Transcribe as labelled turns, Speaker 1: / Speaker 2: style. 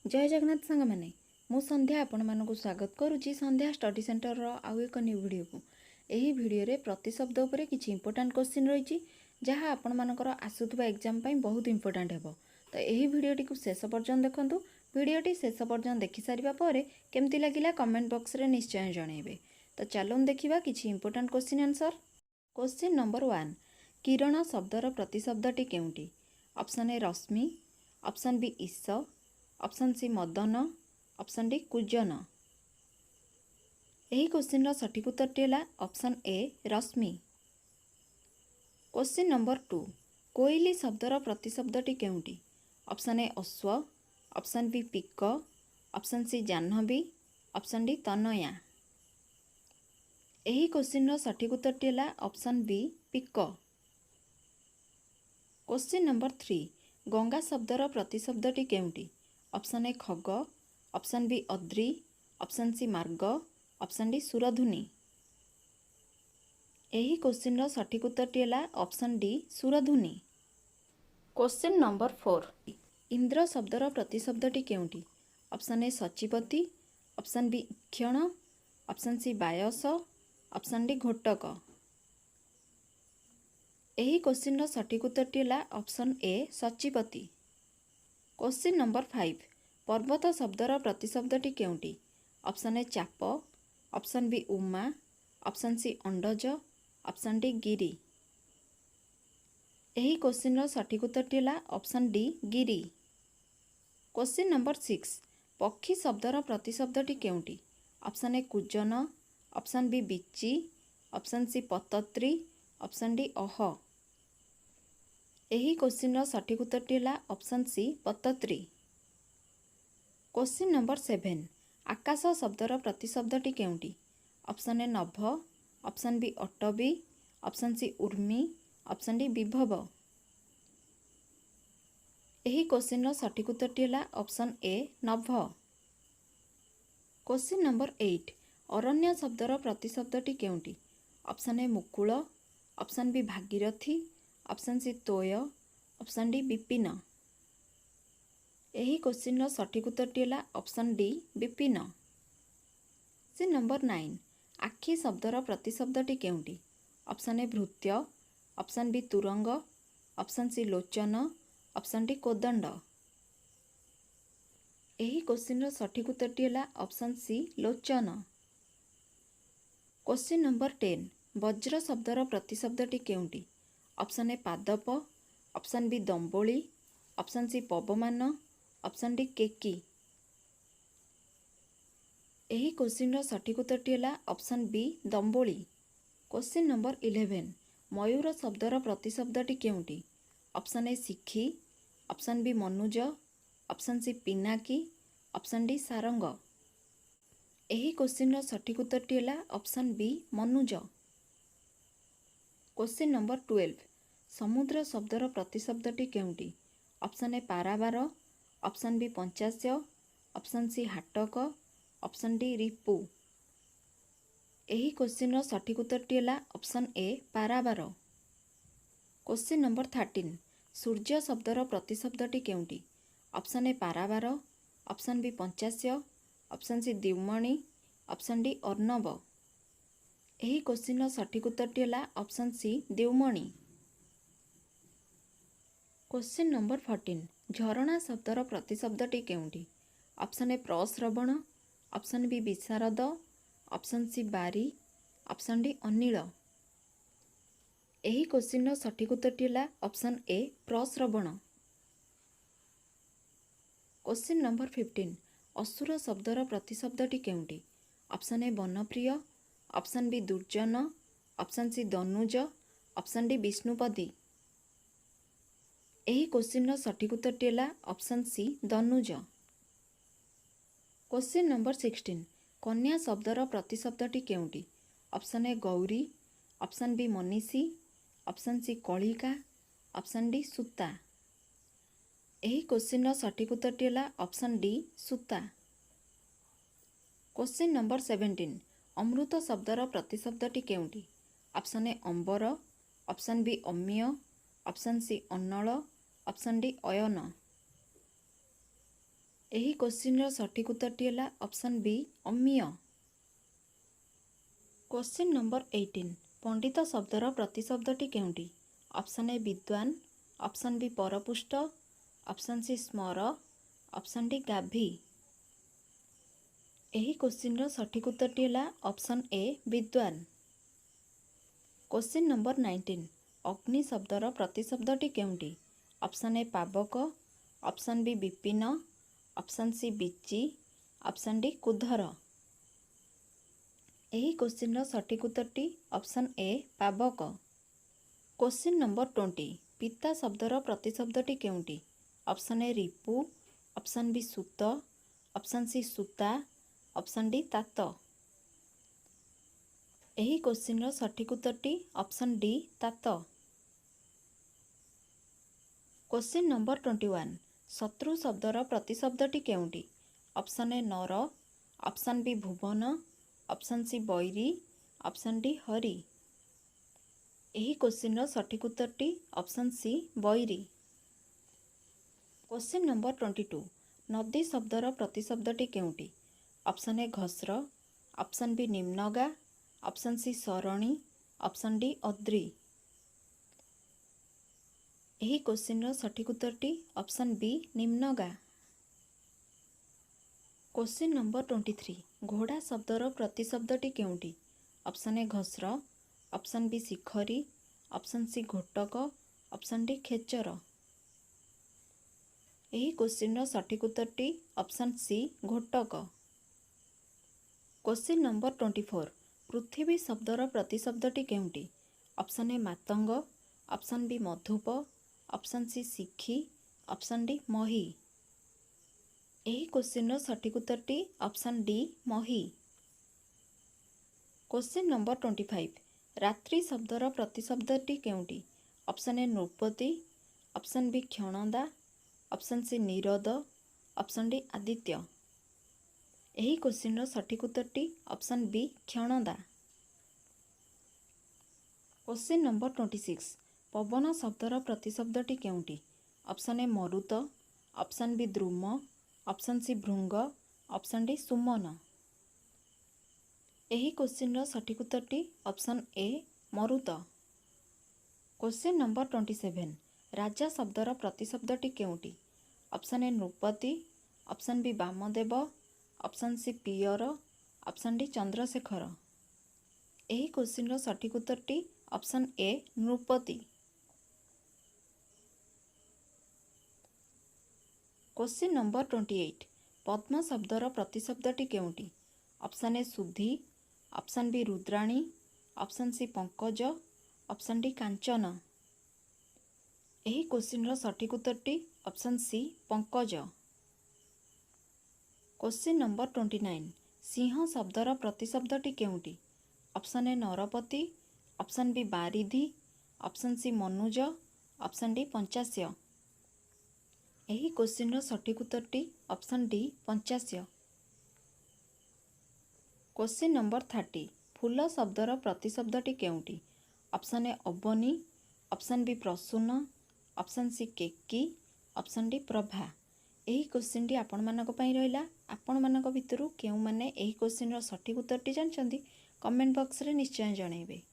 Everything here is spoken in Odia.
Speaker 1: ଜୟ ଜଗନ୍ନାଥ ସାଙ୍ଗମାନେ, ମୁଁ ସନ୍ଧ୍ୟା ଆପଣମାନଙ୍କୁ ସ୍ୱାଗତ କରୁଛି ସନ୍ଧ୍ୟା ଷ୍ଟଡି ସେଣ୍ଟରର ଆଉ ଏକ ନ୍ୟୁ ଭିଡ଼ିଓକୁ। ଏହି ଭିଡ଼ିଓରେ ପ୍ରତିଶବ୍ଦ ଉପରେ କିଛି ଇମ୍ପୋର୍ଟାଣ୍ଟ କୋଶ୍ଚିନ୍ ରହିଛି, ଯାହା ଆପଣମାନଙ୍କର ଆସୁଥିବା ଏକ୍ଜାମ୍ ପାଇଁ ବହୁତ ଇମ୍ପୋର୍ଟାଣ୍ଟ ହେବ। ତ ଏହି ଭିଡ଼ିଓଟିକୁ ଶେଷ ପର୍ଯ୍ୟନ୍ତ ଦେଖନ୍ତୁ। ଭିଡ଼ିଓଟି ଶେଷ ପର୍ଯ୍ୟନ୍ତ ଦେଖିସାରିବା ପରେ କେମିତି ଲାଗିଲା, କମେଣ୍ଟ ବକ୍ସରେ ନିଶ୍ଚୟ ଜଣାଇବେ। ତ ଚାଲନ୍ତୁ ଦେଖିବା କିଛି important question answer. Question number 1, କିରଣ ଶବ୍ଦର ପ୍ରତିଶବ୍ଦଟି କେଉଁଟି? ଅପସନ୍ ଏ ରଶ୍ମି, ଅପସନ୍ ବି ଇଶ, ଅପସନ୍ ସି ମଦନ, ଅପସନ୍ ଡି କୁଜନ। ଏହି କୋଶ୍ଚିନ୍ର ସଠିକ୍ ଉତ୍ତରଟି ହେଲା ଅପସନ୍ ଏ ରଶ୍ମି। କୋଶ୍ଚିନ୍ ନମ୍ବର 2, କୋଇଲି ଶବ୍ଦର ପ୍ରତିଶବ୍ଦଟି କେଉଁଟି? ଅପସନ୍ ଏ ଅଶ୍ୱ, ଅପସନ୍ ବି ପିକ, ଅପସନ୍ ସି ଜାହ୍ନବୀ, ଅପସନ୍ ଡି ତନୟା। ଏହି କୋଶ୍ଚିନ୍ର ସଠିକ୍ ଉତ୍ତରଟି ହେଲା ଅପସନ୍ ବି ପିକ। କୋଶ୍ଚିନ୍ ନମ୍ବର 3, ଗଙ୍ଗା ଶବ୍ଦର ପ୍ରତିଶବ୍ଦଟି କେଉଁଟି? ଅପସନ୍ ଏ ଖଗ, ଅପସନ୍ ବି ଅଦ୍ରି, ଅପସନ୍ ସି ମାର୍ଗ, ଅପସନ୍ ଡି ସୁରଧୁନି। ଏହି କୋଶ୍ଚିନ୍ର ସଠିକ୍ ଉତ୍ତରଟି ହେଲା ଅପସନ୍ ଡି ସୁରଧୁନି। କୋଶ୍ଚିନ୍ ନମ୍ବର 4, ଇନ୍ଦ୍ର ଶବ୍ଦର ପ୍ରତିଶବ୍ଦଟି କେଉଁଟି? ଅପସନ୍ ଏ ସଚିପତି, ଅପସନ୍ ବି ଇକ୍ଷଣ, ଅପସନ୍ ସି ବାୟସ, ଅପସନ୍ ଡି ଘୋଟକ। ଏହି କୋଶ୍ଚିନ୍ର ସଠିକ୍ ଉତ୍ତରଟି ହେଲା ଅପସନ୍ ଏ ସଚିପତି। କୋଶ୍ଚିନ୍ ନମ୍ବର 5, ପର୍ବତ ଶବ୍ଦର ପ୍ରତିଶବ୍ଦଟି କେଉଁଟି? ଅପସନ୍ ଏ ଚାପ, option B Uma, option C ଅଣ୍ଡଜ, ଅପସନ୍ ଡି ଗିରି। ଏହି କୋଶ୍ଚିନ୍ର ସଠିକ୍ ଉତ୍ତରଟି ହେଲା ଅପସନ୍ ଡି ଗିରି। କୋଶ୍ଚିନ୍ ନମ୍ବର 6, ପକ୍ଷୀ ଶବ୍ଦର ପ୍ରତିଶବ୍ଦଟି କେଉଁଟି? ଅପସନ୍ ଏ କୁଜନ, ଅପସନ୍ ବି ବିଚି, ଅପସନ୍ ସି ପତତ୍ରୀ, ଅପସନ୍ ଡି ଅହ। ଏହି କୋଶ୍ଚିନ୍ର ସଠିକ୍ ଉତ୍ତରଟି ହେଲା ଅପସନ୍ ସି ପତତ୍ରୀ। କୋଶ୍ଚିନ୍ ନମ୍ବର 7, ଆକାଶ ଶବ୍ଦର ପ୍ରତିଶବ୍ଦଟି କେଉଁଟି? ଅପସନ୍ ଏ ନଭ, ଅପସନ୍ ବି ଅଟବୀ, ଅପସନ୍ ସି ଉର୍ମି, ଅପସନ୍ ଡି ବିଭବ। ଏହି କୋଶ୍ଚିନ୍ର ସଠିକ୍ ଉତ୍ତରଟି ହେଲା ଅପସନ୍ ଏ ନଭ। କୋଶ୍ଚିନ୍ ନମ୍ବର 8, ଅରଣ୍ୟ ଶବ୍ଦର ପ୍ରତିଶବ୍ଦଟି କେଉଁଟି? ଅପସନ୍ ଏ ମୁକୁଳ, option B Bhagirathi, option C ତୋୟ, ଅପସନ୍ ଡି ବିପିନ। ଏହି କୋଶ୍ଚିନ୍ର ସଠିକ୍ ଉତ୍ତରଟି ହେଲା ଅପସନ୍ ଡି ବିପିନ। କୋଶ୍ଚିନ୍ ନମ୍ବର 9, ଆଖି ଶବ୍ଦର ପ୍ରତିଶବ୍ଦଟି କେଉଁଟି? ଅପସନ୍ ଏ ଭୃତ୍ୟ, ଅପସନ୍ ବି ତୁରଙ୍ଗ, ଅପସନ୍ ସି ଲୋଚନ, ଅପସନ୍ ଡି କୋଦଣ୍ଡ। ଏହି କୋଶ୍ଚିନ୍ର ସଠିକ୍ ଉତ୍ତରଟି ହେଲା ଅପସନ୍ ସି ଲୋଚନ। କୋଶ୍ଚିନ୍ ନମ୍ବର 10, ବଜ୍ର ଶବ୍ଦର ପ୍ରତିଶବ୍ଦଟି କେଉଁଟି? ଅପସନ୍ ଏ ପାଦପ, ଅପସନ୍ ବି ଦମ୍ବୋଳି, ଅପସନ୍ ସି ପବମାନ, ଅପସନ୍ ଡି କେକି। ଏହି କୋଶ୍ଚିନ୍ର ସଠିକ୍ ଉତ୍ତରଟି ହେଲା ଅପସନ୍ ବି ଦମ୍ବୋଳି। କୋଶ୍ଚିନ୍ ନମ୍ବର 11, ମୟୂର ଶବ୍ଦର ପ୍ରତିଶବ୍ଦଟି କେଉଁଟି? ଅପସନ୍ ଏ ଶିଖି, ଅପସନ୍ ବି ମନୁଜ, ଅପସନ୍ ସି ପିନାକୀ, ଅପସନ୍ ଡି ସାରଙ୍ଗ। ଏହି କୋଶ୍ଚିନ୍ର ସଠିକ୍ ଉତ୍ତରଟି ହେଲା ଅପସନ୍ ବି ମନୁଜ। କୋଶ୍ଚିନ୍ ନମ୍ବର 12, ସମୁଦ୍ର ଶବ୍ଦର ପ୍ରତିଶବ୍ଦଟି କେଉଁଟି? ଅପସନ୍ ଏ ପାରାବାର, ଅପସନ୍ ବି ପଞ୍ଚାସ୍ୟ, ଅପସନ୍ ସି ହାଟକ, ଅପସନ୍ ଡି ରିପୁ। ଏହି କୋଶ୍ଚିନ୍ର ସଠିକ୍ ଉତ୍ତରଟି ହେଲା ଅପସନ୍ ଏ ପାରାବାର। କୋଶ୍ଚିନ୍ ନମ୍ବର 13, ସୂର୍ଯ୍ୟ ଶବ୍ଦର ପ୍ରତିଶବ୍ଦଟି କେଉଁଟି? ଅପସନ୍ ଏ ପାରାବାର, ଅପସନ୍ ବି ପଞ୍ଚାସ୍ୟ, ଅପସନ୍ ସି ଦ୍ୟୁମଣି, ଅପସନ୍ ଡି ଅର୍ଣ୍ଣବ। ଏହି କୋଶ୍ଚିନ୍ର ସଠିକ୍ ଉତ୍ତରଟି ହେଲା ଅପସନ୍ ସି ଦ୍ୟୁମଣି। କୋଶ୍ଚିନ୍ ନମ୍ବର 14, ଝରଣା ଶବ୍ଦର ପ୍ରତିଶବ୍ଦଟି କେଉଁଟି? ଅପସନ୍ ଏ ପ୍ରସ୍ରବଣ, ଅପସନ୍ ବି ବିଶାରଦ, ଅପସନ୍ ସି ବାରି, ଅପସନ୍ ଡି ଅନିଳ। ଏହି କୋଶ୍ଚିନ୍ର ସଠିକ୍ ଉତ୍ତରଟି ହେଲା ଅପସନ୍ ଏ ପ୍ରସ୍ରବଣ। କୋଶ୍ଚିନ୍ ନମ୍ବର 15, ଅସୁର ଶବ୍ଦର ପ୍ରତିଶବ୍ଦଟି କେଉଁଟି? ଅପସନ୍ ଏ ବନପ୍ରିୟ, ଅପସନ୍ ବି ଦୁର୍ଜନ, ଅପସନ୍ ସି ଦନୁଜ, ଅପସନ୍ ଡି ବିଷ୍ଣୁପଦୀ। ଏହି କୋଶ୍ଚିନ୍ର ସଠିକ୍ ଉତ୍ତରଟି ହେଲା ଅପସନ୍ ସି ଦନୁଜ। କୋଶ୍ଚିନ୍ ନମ୍ବର 16, କନ୍ୟା ଶବ୍ଦର ପ୍ରତିଶବ୍ଦଟି କେଉଁଟି? ଅପସନ୍ ଏ ଗୌରୀ, ଅପସନ୍ ବି ମନୀଷୀ, ଅପସନ୍ ସି କଳିକା, ଅପସନ୍ ଡି ସୂତା। ଏହି କୋଶ୍ଚିନ୍ର ସଠିକ୍ ଉତ୍ତରଟି ହେଲା ଅପସନ୍ ଡି ସୂତା। କୋଶ୍ଚିନ୍ ନମ୍ବର 17, ଅମୃତ ଶବ୍ଦର ପ୍ରତିଶବ୍ଦଟି କେଉଁଟି? ଅପସନ୍ ଏ ଅମ୍ବର, ଅପସନ୍ ବି ଅମିୟ, ଅପସନ୍ ସି ଅନଳ, ଅପସନ୍ ଡି ଅୟନ। ଏହି କୋଶ୍ଚିନ୍ର ସଠିକ୍ ଉତ୍ତରଟି ହେଲା ଅପସନ୍ ବି, ଅମୀୟ। କ୍ୱେଶ୍ଚିନ୍ ନମ୍ବର 18, ପଣ୍ଡିତ ଶବ୍ଦର ପ୍ରତିଶବ୍ଦଟି କେଉଁଟି? ଅପସନ୍ ଏ, ବିଦ୍ୱାନ, ଅପସନ୍ ବି, ପରପୁଷ୍ଟ, ଅପସନ୍ ସି, ସ୍ମର, ଅପସନ୍ ଡି, ଗାଭୀ। ଏହି କୋଶ୍ଚିନ୍ର ସଠିକ୍ ଉତ୍ତରଟି ହେଲା ଅପସନ୍ ଏ, ବିଦ୍ୱାନ। କ୍ୱେଶ୍ଚିନ୍ ନମ୍ବର 19, ଅଗ୍ନି ଶବ୍ଦର ପ୍ରତିଶବ୍ଦଟି କେଉଁଟି? ଅପସନ୍ ଏ, ପାବକ, ଅପସନ୍ ବି, ବିପିନ, ଅପସନ୍ ସି, ବିଚି, ଅପସନ୍ ଡି, କୁଧର। ଏହି କୋଶ୍ଚିନ୍ର ସଠିକ୍ ଉତ୍ତରଟି ଅପସନ୍ ଏ, ପାବକ। କ୍ୱେଶ୍ଚିନ୍ ନମ୍ବର 20, ପିତା ଶବ୍ଦର ପ୍ରତିଶବ୍ଦଟି କେଉଁଟି? ଅପସନ୍ ଏ, ରିପୁ, ଅପସନ୍ ବି, ସୁତ, ଅପସନ୍ ସି, ସୂତା, ଅପସନ୍ ଡି, ତାତ। ଏହି କୋଶ୍ଚିନ୍ର ସଠିକ୍ ଉତ୍ତରଟି ଅପସନ୍ ଡି, ତାତ। କ୍ୱେଶ୍ଚିନ୍ ନମ୍ବର 21, ଶତ୍ରୁ ଶବ୍ଦର ପ୍ରତିଶବ୍ଦଟି କେଉଁଟି? ଅପସନ୍ ଏ, ନର, ଅପସନ୍ ବି, ଭୁବନ, ଅପସନ୍ ସି, ବୈରୀ, ଅପସନ୍ ଡି, ହରି। ଏହି କୋଶ୍ଚିନ୍ର ସଠିକ୍ ଉତ୍ତରଟି ଅପସନ୍ ସି, ବୈରୀ। କ୍ୱେଶ୍ଚିନ୍ ନମ୍ବର 22, ନଦୀ ଶବ୍ଦର ପ୍ରତିଶବ୍ଦଟି କେଉଁଟି? ଅପସନ୍ ଏ, ଘସ୍ର, ଅପସନ୍ ବି, ନିମ୍ନଗା, ଅପସନ୍ ସି, ସରଣୀ, ଅପସନ୍ ଡି, ଅଦ୍ରି। ଏହି କୋଶ୍ଚିନ୍ର ସଠିକ୍ ଉତ୍ତରଟି ଅପସନ୍ ବି, ନିମ୍ନଗା। କ୍ୱେଶ୍ଚିନ୍ ନମ୍ବର 23, ଘୋଡ଼ା ଶବ୍ଦର ପ୍ରତିଶବ୍ଦଟି କେଉଁଟି? ଅପସନ୍ ଏ, ଘସ୍ର, ଅପସନ୍ ବି, ଶିଖରୀ, ଅପସନ୍ ସି, ଘୋଟକ, ଅପସନ୍ ଡି, ଖେଚର। ଏହି କୋଶ୍ଚିନ୍ର ସଠିକ୍ ଉତ୍ତରଟି ଅପସନ୍ ସି, ଘୋଟକ। କ୍ୱେଶ୍ଚିନ୍ ନମ୍ବର 24, ପୃଥିବୀ ଶବ୍ଦର ପ୍ରତିଶବ୍ଦଟି କେଉଁଟି? ଅପସନ୍ ଏ, ମାତଙ୍ଗ, option B, Madhup, option C, ଶିଖି, ଅପସନ୍ ଡି, ମହୀ। ଏହି କୋଶ୍ଚିନ୍ର ସଠିକ୍ ଉତ୍ତରଟି ଅପସନ୍ ଡି, ମହୀ। କ୍ୱେଶ୍ଚିନ୍ ନମ୍ବର 25, ରାତ୍ରି ଶବ୍ଦର ପ୍ରତିଶବ୍ଦଟି କେଉଁଟି? ଅପସନ୍ ଏ, ନୃପତି, ଅପସନ୍ ବି, କ୍ଷଣଦା, ଅପସନ୍ ସି, ନିରଦ, ଅପସନ୍ ଡି, ଆଦିତ୍ୟ। ଏହି କୋଶ୍ଚିନ୍ର ସଠିକ୍ ଉତ୍ତରଟି ଅପସନ୍ ବି, କ୍ଷଣଦା। କ୍ୱେଶ୍ଚିନ୍ ନମ୍ବର 26, ପବନ ଶବ୍ଦର ପ୍ରତିଶବ୍ଦଟି କେଉଁଟି? ଅପସନ୍ ଏ, ମରୁତ, ଅପସନ୍ ବି, ଦ୍ରୁମ, ଅପସନ୍ ସି, ଭୃଙ୍ଗ, ଅପସନ୍ ଡି, ସୁମନ। ଏହି କୋଶ୍ଚିନ୍ର ସଠିକ୍ ଉତ୍ତରଟି ଅପସନ୍ ଏ, ମରୁତ। କ୍ୱେଶ୍ଚିନ୍ ନମ୍ବର 27, ରାଜା ଶବ୍ଦର ପ୍ରତିଶବ୍ଦଟି କେଉଁଟି? ଅପସନ୍ ଏ, ନୃପତି, ଅପସନ୍ ବି, ବାମଦେବ, ଅପସନ୍ ସି, ପିଅର, ଅପସନ୍ ଡି, ଚନ୍ଦ୍ରଶେଖର। ଏହି କୋଶ୍ଚିନ୍ର ସଠିକ୍ ଉତ୍ତରଟି ଅପସନ୍ ଏ, ନୃପତି। କ୍ୱେଶ୍ଚିନ୍ ନମ୍ବର 28, ପଦ୍ମ ଶବ୍ଦର ପ୍ରତିଶବ୍ଦଟି କେଉଁଟି? ଅପସନ୍ ଏ, ସୁଧି, ଅପସନ୍ ବି, ରୁଦ୍ରାଣୀ, ଅପସନ୍ ସି, ପଙ୍କଜ, ଅପସନ୍ ଡି, କାଞ୍ଚନ। ଏହି କୋଶ୍ଚିନ୍ର ସଠିକ୍ ଉତ୍ତରଟି ଅପସନ୍ ସି, ପଙ୍କଜ। କ୍ୱେଶ୍ଚିନ୍ ନମ୍ବର 29, ସିଂହ ଶବ୍ଦର ପ୍ରତିଶବ୍ଦଟି କେଉଁଟି? ଅପସନ୍ ଏ, ନରପତି, ଅପସନ୍ ବି, ବାରିଧି, ଅପସନ୍ ସି, ମନୁଜ, ଅପସନ୍ ଡି, ପଞ୍ଚାସ୍ୟ। ଏହି କୋଶ୍ଚିନ୍ର ସଠିକ୍ ଉତ୍ତରଟି ଅପସନ୍ ଡି, ପଞ୍ଚାସ୍ୟ। କ୍ୱେଶ୍ଚିନ୍ ନମ୍ବର 30, ଫୁଲ ଶବ୍ଦର ପ୍ରତିଶବ୍ଦଟି କେଉଁଟି? ଅପସନ୍ ଏ, ଅବନୀ, ଅପସନ୍ ବି, ପ୍ରସୂନ, ଅପସନ୍ ସି, କେକି, ଅପସନ୍ ଡି, ପ୍ରଭା। ଏହି କୋଶ୍ଚିନ୍ଟି ଆପଣମାନଙ୍କ ପାଇଁ ରହିଲା। ଆପଣମାନଙ୍କ ଭିତରୁ କେଉଁମାନେ ଏହି କୋଶ୍ଚିନ୍ର ସଠିକ୍ ଉତ୍ତରଟି ଜାଣିଛନ୍ତି, କମେଣ୍ଟ ବକ୍ସରେ ନିଶ୍ଚୟ ଜଣାଇବେ।